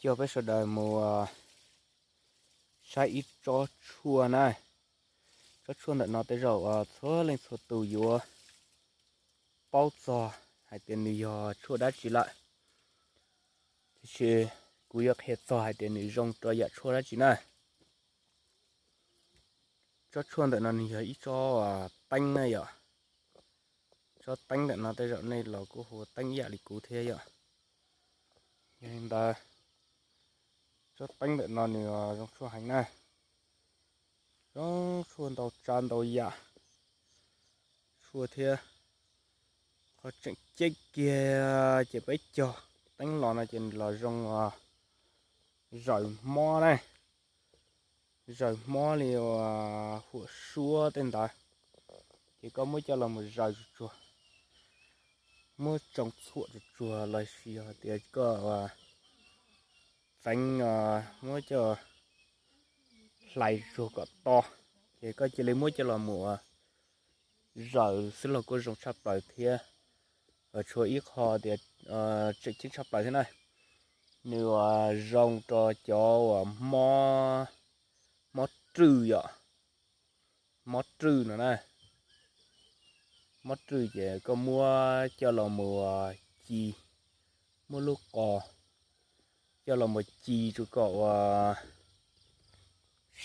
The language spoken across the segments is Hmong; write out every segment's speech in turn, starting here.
Coj peb sawv daws mus saib ib tsob tshuaj na. Tsob tshuaj ntawm no tej zaum txhua leej txhua tus yuav paub txog hais tias nws yog tshuaj dab tsi lawm, tiam sis kuv yuav qhia txog hais tias nws zoo rau yam tshuaj dab tsi na. Tsob tshuaj ntawm no nws yog ib tsob teeb na yom. Tsob teeb ntawm no tej zaum nej los kuj hu teeb ib yam li kuv thiab yom. Yog li ntawd, tsob teeb ntawm no nws zoo tshuaj heev na, zoo tshuaj ntau tsav ntau yam tshuaj thiab. Qhov tseem ceeb kiag ces peb cog teeb los no ces nws los zoo zaws mob na, zaws mob li huam suab tej ntawd, ces koj muab coj los mus zaws tsuag tsuag, muab tsoo txhuam tsuag tsuag los sis yog tias koj txeev muab coj hlais tsuag kom to, ces koj cia li muab coj los mus zaws xwb los kuj zoo tshaj plaws thiab. Tshuav ib qho tias tseem ceeb tshaj plaws thiab na, nws zoo rau cov uas mob rwj yom, mob rwj no na. Mob rwj ces koj muab coj los mus ci, muab lub qos coj los mus ci rau kom uas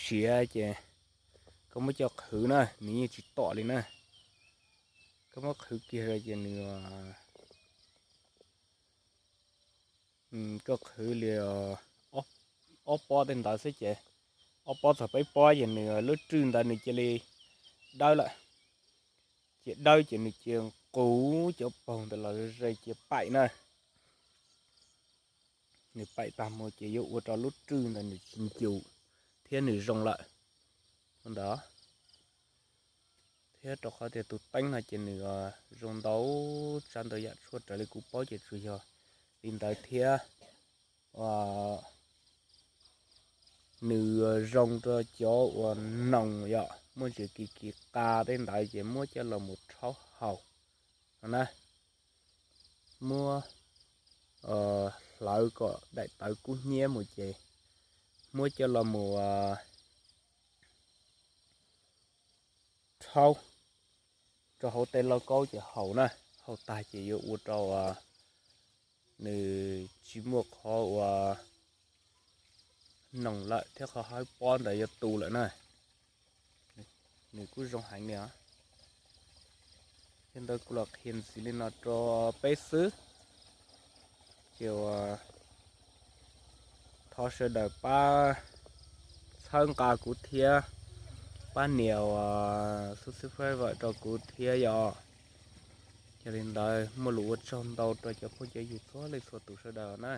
siav ces koj muab coj qhwv na, nws yeej tsis tom li na. Koj muab qhwv kiag ces nws, koj qhwv li ob pob tej ntawd xwb ces, ob pob txog peb pob ces nws lub rwj ntawd nws cia li dawb lawm. Ces dawb ces nws cia nqus cov paug ntawd los ze cia paim na. Nws paim tag mus ces yuav ua rau lub rwj ntawd nws tsis ncus thiab nws zoo lawm ntawd. Thiab rau qhov tias tus teeb no ces nws zoo ntau tsav ntau yam tshuaj raws li kuv paub ces tsuas yog li ntawd thiab. Nws zoo rau cov uas noog yom, muaj ntsis kis kis qa tej ntawd ces muab coj los mus rhaub haus no na. Muab hlawv kom daim tawv kub hnyiab mus ces muab coj los mus rhaub rau hauv tej lauj kaub ces haus na. Haus tag ces yuav ua rau nws tsis muaj qhov uas noog lawm thiab qhov hawb pob ntawd yuav tu lawm na. Nws kuj zoo heev li os. Yog ntawd kuv los qhia ntxiv li no rau peb xwb. Ces uas thov sawv daws pab txhawb nqa kuv thiab pab nias uas subscribe rau kuv thiab yom. Yog li ntawd muaj lus ua tsaug ntau rau cov phooj cov ywg txhua leej txhua tus sawv daws na.